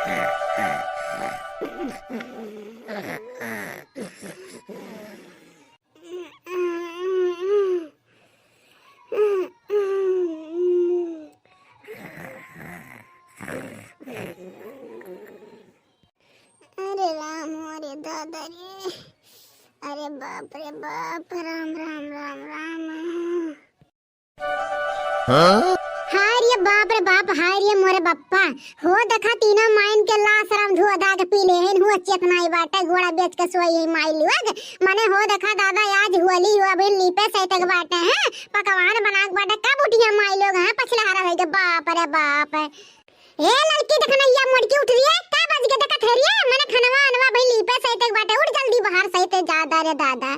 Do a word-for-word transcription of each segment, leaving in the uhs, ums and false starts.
अरे राम, अरे दादा रे, अरे बाप रे बाप, राम, राम, राम, राम। हाँ? हाय रे बाप रे बाप, हाय रे मोरे बप्पा। हो देखा, तीनों माइन के लाश राम धुआं धा के पी ले हैं, हुआ चेतना ही बाटे, गोड़ा बेच के सोई है माई लोग। मने हो देखा दादा, आज होली हुआ, अभी लीपे सैते के बाटे हैं, पकवान बना के बाटे, कब उठिया माई लोग हैं, पछिला हरा होइगे, बाप रे बाप। ए ललकी देखनैया मोटकी, उठ रे, का बज के देखत है रे? मने खनवा अनवा भई लीपे सैते के बाटे, उठ जल्दी बहार सैते जा दादा रे दादा।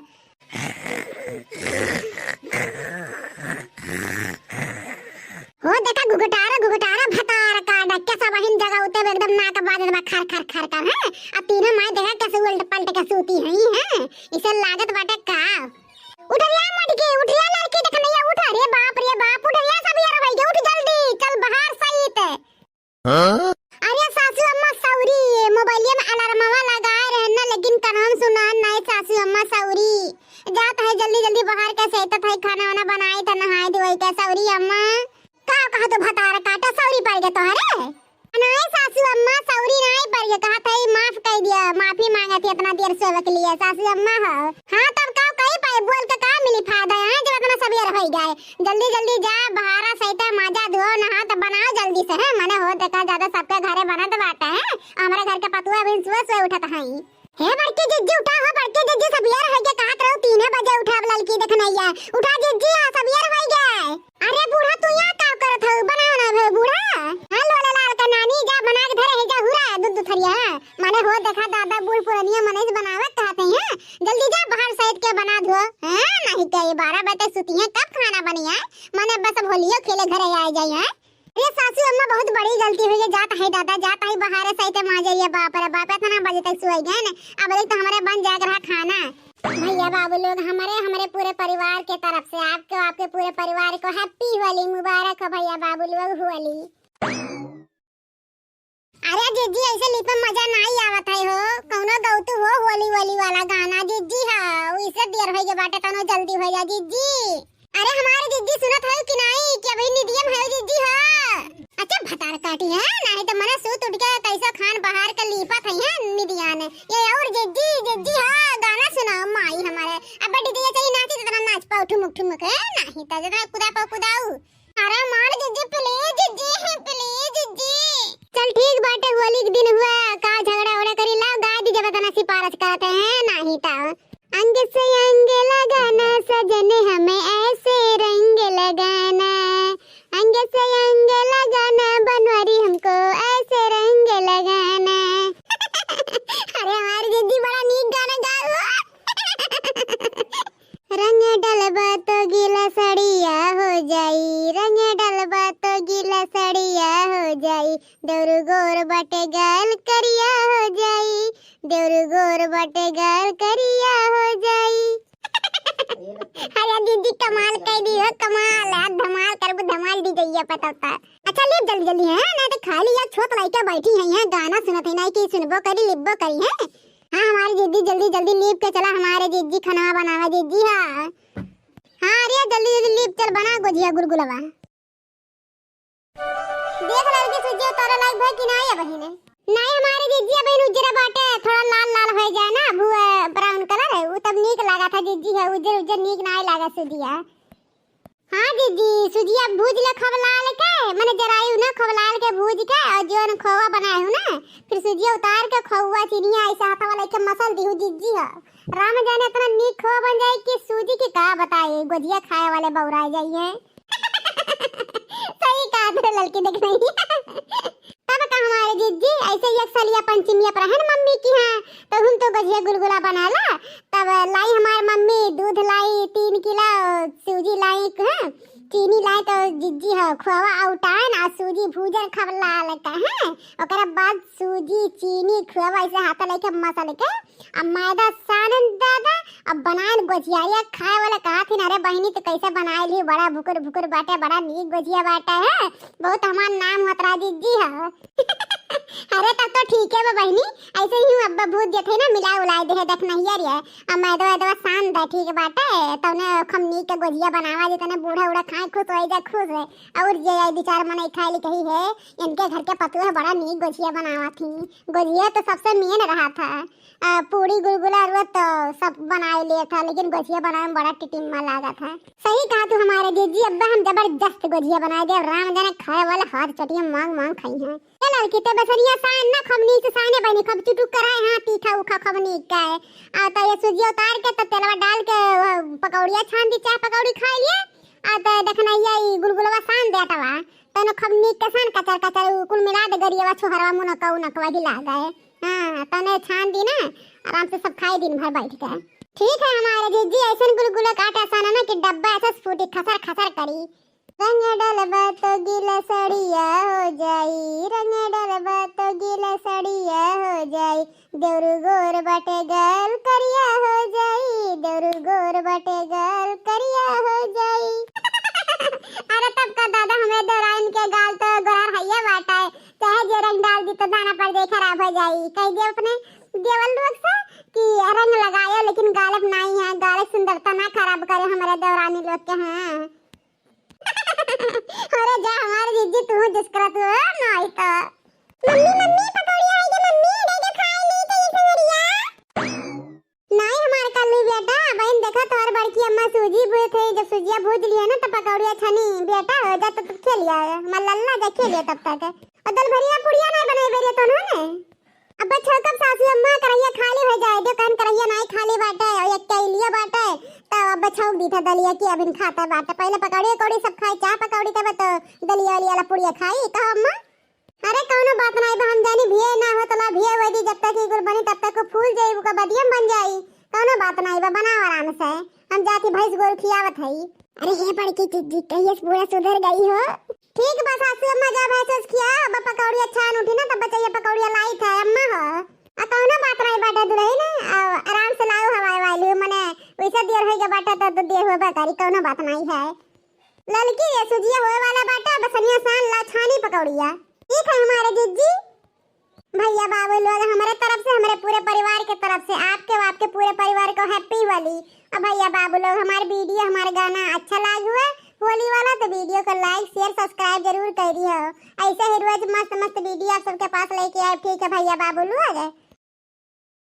हो देखा घुघटारा, घुघटारा भतार का डक्के सब बहिन जगह उते एकदम नाक बाजत बा खर खर खर कर, हैं? अब तीनों माई देखा कैसे उलट पलट के सूती हैं, हैं? इसे लागत बाटे का? उठ रे मोटकी, उठ रे ललकी देखनैया, उठ रे बाप रे बाप, उठ रे सब यार भाई, उठ जल्दी, चल बहार सैते। हाँ? अरे सासू अम्मा सौरी, मोबाइलिया में अलार्मवा लगाए रहे ना, लेकिन कनवा में सुनान नाई सासू अम्मा सौरी। जात है जल्दी जल्दी बहार के सैतत है, खाना वाना बनाई त नहाए धोए के सौरी अम्मा। का कहा तो भतार काटा सौरी पड़ गए तोहरे? नाई सासू अम्मा सौरी नाई पड़ गए, कहा था माफ कर दिया, माफी मांगा थी इतना देर सोवे के लिए सासू अम्मा हो। हाँ तब का कही पाए, बोल के का मिली फायदा है जब इतना सबेर हो गए। जल्दी जल्दी जा, बहारा सैता, माजा धो, नहा त बनाओ जल्दी से, हैं? मने हो देखा ज्यादा सबके घरे बनत बाटे, हैं? हमरे घर के पतुआ अभी सुबह सुबह उठत हई। हे बड़की जिज्जी उठा हो, बड़की जिज्जी सबेर होइगे कहत रहू तीने बजे उठा, अब ललकी देखनैया। उठा जिज्जी, आ सबेर होइगे। अरे बूढ़ा तू यहाँ का करत हऊ? बनाओ ना भे बूढ़ा। हाँ लोले लाल का नानी जा बना के धरे है जा हुरा दूध दुथरिया। मने हो देखा दादा बूढ़ पुरनिया मने बनावे कहते हैं। जल्दी जा बहार सैत के बना धो। हाँ, नहीं के बारह बजे सुती हैं, कब खाना बनी है? मने बस होलियो खेले घरे आ जाई है। अरे सासू अम्मा बहुत बड़ी गलती हुई है, जात है दादा, जात है बहार सैत माजे, ये बाप रे बाप, इतना बजे तक सोई गए न, अब तक तो हमारे बन जाए रहा खाना। भैया बाबू लोग हमारे, हमारे पूरे परिवार के तरफ से आपको, आपके पूरे परिवार को happy होली मुबारक हो भैया बाबू लोग, होली। अरे जिज्जी, ऐसे लिप में मजा नाई आवत है हो, कौनो गौतू हो होली वोली वाला गाना जिज्जी। हाँ, इसे देर होइगे बाटे, तनो जल्दी हो जा जिज्जी। अरे हमारे जिज्जी सुनत हो कि नाई, कि अभी निदियम है जिज्जी? हाँ। अच्छा भतार काटी है, नाई तो मने सूत उठ के कैसो खान बहार के लीपत है, है निदियान। ये और जिज्जी, जिज्जी हाँ, गाना सुनाओ माई हमारे। अब बेटी जिज्जी चाहिए नाची तो इतना नाच पाओ ठुमुक ठुमुक है, नाई तो जितना कुदा पाओ कुदाऊ। अरे मार जिज्जी, please जिज्जी, please जिज्जी। चल ठीक बाटे, होली के दिन हुआ, का झगड़ा ओड़ा करी, लाओ गाय दी जब इतना सिफारिश करते हैं, नाई तो। अंग से अंग लगाना सजन हमें ऐसे रंग लगाना, अंग से अंग लगाना बनवारी हमको ऐसे रंग लगाना। अरे हमारी जिज्जी बड़ा नीक गाना गाओ। रंग डलबा तो गीला सड़िया हो जाई, रंग डलबा तो गीला सड़िया हो जाई, देवरू गोर बाटे गाल करिया हो जाई, देवरू गोर बाटे गाल करिया हो जाई। अरे जिज्जी कमाल कई दी हो, कमाल, आज धमाल करबू, धमाल दी जइया पता होता। अच्छा लीप जल्दी जल्दी है, नहीं तो खाली यार छोट लइका बैठी है यहाँ गाना सुनत है, नहीं कि सुनबो करी लिपबो करी है। हाँ हमारी जिज्जी जल्दी जल्दी लीप के चला, हमारे जिज्जी खाना बनावा जिज्जी। हाँ हाँ अरे जल्दी जल्दी लीप चल बना गोजिया गुलगुलवा। देख लड़की सूजी उतारे लायक भई कि नाई है बहिने? नाई हमारे जिज्जी बहिन उजरा बाटे, थोड़ा लाल लाल हो जाए ना, भुआ brown colour है, वो तब नीक लागा था जिज्जी है, उजर उजर नीक नाई लागा सूजिया। हाँ जिज्जी, सूजिया भूज ले खूब लाल के, मने जरायु ना खूब लाल के भूज के, और जोन खोवा बनाए हो ना, फिर सूजिया उतार के खोवा चीनिया ऐसे हाथवा लेके मसल दी हो जिज्जी है। राम जाने इतना नीक खोवा बन जाए कि सूजी की का बताए, गोजिया खाए वाले बौराए जाइए। सही कहा तू लड़की देख नहीं। तब का हमारे जिज्जी ऐसे ही एक सलिया पंचमिया पर रहन मम्मी की हाँ, तो हम तो गोजिया गुलगुला बना ला। तब लाई हमार मम्मी दूध लाई तीन किलो, सूजी लाई, हाँ, चीनी लाई तो जिज्जी हो खोवा उठान आ सूजी भूजन खबला लगा, हाँ। ओकरा बाद सूजी, चीनी, खोवा ऐसे हाथ लेके मसल के अब मैदा सानन दादा, अब बनाएन गोजिया। ये खाए वाला कहा थी ना, "अरे बहिनी, तू कैसे बनाए ली? बड़ा भुकुर भुकुर बाटे, बड़ा नीक गोजिया बाटे है, बहुत हमार नाम होत रहा जिज्जी है।" अरे तब तो ठीक है बा बहिनी, ऐसे ही अब्बा भूत देखे ना मिला उलाई दे है, देख नहीं यार ये। अब मैदा वैदा सान दे ठीक बाटे, तौने खमनी के गोझिया बनावा, जितने बूढ़ा उड़ा खाए खुश हो जा खुश है। और जे आई दो चार मनई खाए ली कही है, इनके घर के पतुआ बड़ा नीक गोझिया बनावा थी। गोझिया तो सबसे मेन रहा था। आ, पूड़ी गुलगुला रुआ तो सब बनाए लिए था, लेकिन गोझिया बनावे में बड़ा टिटिम्मा लागा था। सही कहा तू हमारे जीजी, अब्बा हम जबरदस्त गोझिया बनाए दे, राम जाने खाए वाले हाथ चटिया मांग मांग खाई हैं। ए लड़की, ते बेसनिया सान ना, खूब नीक से साने बहिनी, खूब चुटुक कराए, हाँ, तीखा उखा खूब नीक का है। आ, तो ये सूजी उतार के, तो तेलवा डाल के, वो पकौड़िया छान दी, चाहे पकौड़ी खाए लिए। आ, तो देखना, ये ई गुलगुलवा सान दे अटवा, तने खूब नीक के सान, कचर कचर, उ कुल मिला दे, गरियवा, छोहरवा, मुनकवा, उनकवा हिला गए। हाँ, तने छान दी ना, आराम से सब खाई दिन भर बैठ के। ठीक है हमारे जीजी, ऐसन गुलगुला का आटा साना ना कि डब्बा ऐसे फूटी, खसर खसर करी। रंग डलबा तो गीला सड़िया हो जाई, रंग डलबा तो गीला सड़िया हो जाई, देवरू गोर बाटे गाल करिया हो जाई, देवरू गोर बाटे गाल करिया हो जाई। अरे तब का दादा, हमें देवराइन के गाल तो गोरार हइये बाटे, चाहे जे रंग डाल दी तो दाना पर दे खराब हो जाई। कह दिया अपने देवर लोग से कि रंग लगायो लेकिन गालब नाई है, गाल सुंदरता ना खराब करे हमारे देवरानी लोग के। हाँ। अरे जा हमारे जीजी, तू जिस करत हो, नहीं तो। मम्मी, मम्मी, पकौड़ी आई गे मम्मी, दे दे खाए ले के ये संगरिया। नहीं हमार कल्लू बेटा, बहन देखा तोहर बड़की अम्मा सूजी भूज थे, जब सूजिया भूज लिया ना तो पकौड़िया छनी बेटा, हो जा तो तू खेलिया, हमार लल्ला जा खेलिया तब तक। और दल भरिया पुड़िया नहीं बनाई बेरिया तो उन्होंने। अब बच्चों कब सासू अम्मा करैया खाली हो जाए, जो कहन करैया नहीं खाली बाटे और एक कैलिया बाटे, तो अब बच्चों दी था दलिया की अभिन खाता बाटे। पहले पकौड़ी उकौड़ी सब खाए, चाह पकौड़ी तब तो दलिया उलिया ला पुड़िया खाई, कहो अम्मा। अरे कौनो बात नहीं बा, हम जानी भिये ना हो तला भिये वैदी, जब तक ई गुल बनी तब तक वो फूल जाई, ओका बदियम बन जाई। कौनो बात नहीं बा, बनाओ आराम से, हम जाती भैंस गोरू खियावत हई। अरे हे बड़की जीजी, कहिए से बूढ़ा सुधर गई हो। ठीक बा सासू अम्मा, जा भैंस वैंस खिया, अब पकौड़िया छान उठी ना, तब बचैया पकौड़िया लाई था अम्मा हो। आ कौनो बात नहीं बाटे दुल्हन, आ, आराम से लाओ हवाई वाली, मने वैसे देर होई के बाटे तो, तो देर होबे करी, कौनो बात नहीं है। ललकी ये सुजिया होए वाला बाटे, बसनिया सान ला छानी पकौड़िया। ठीक है हमारे जीजी। भैया बाबू लोग, हमारे तरफ से, हमारे पूरे परिवार के तरफ से आपके और आपके पूरे परिवार को happy होली। और भैया बाबू लोग, हमारे video, हमारे गाना अच्छा लाग हुआ होली वाला, तो video को like, share, subscribe जरूर कर दियो। ऐसे ही रोज मस्त मस्त video आप सबके पास लेके आए। ठीक है भैया बाबू लोग।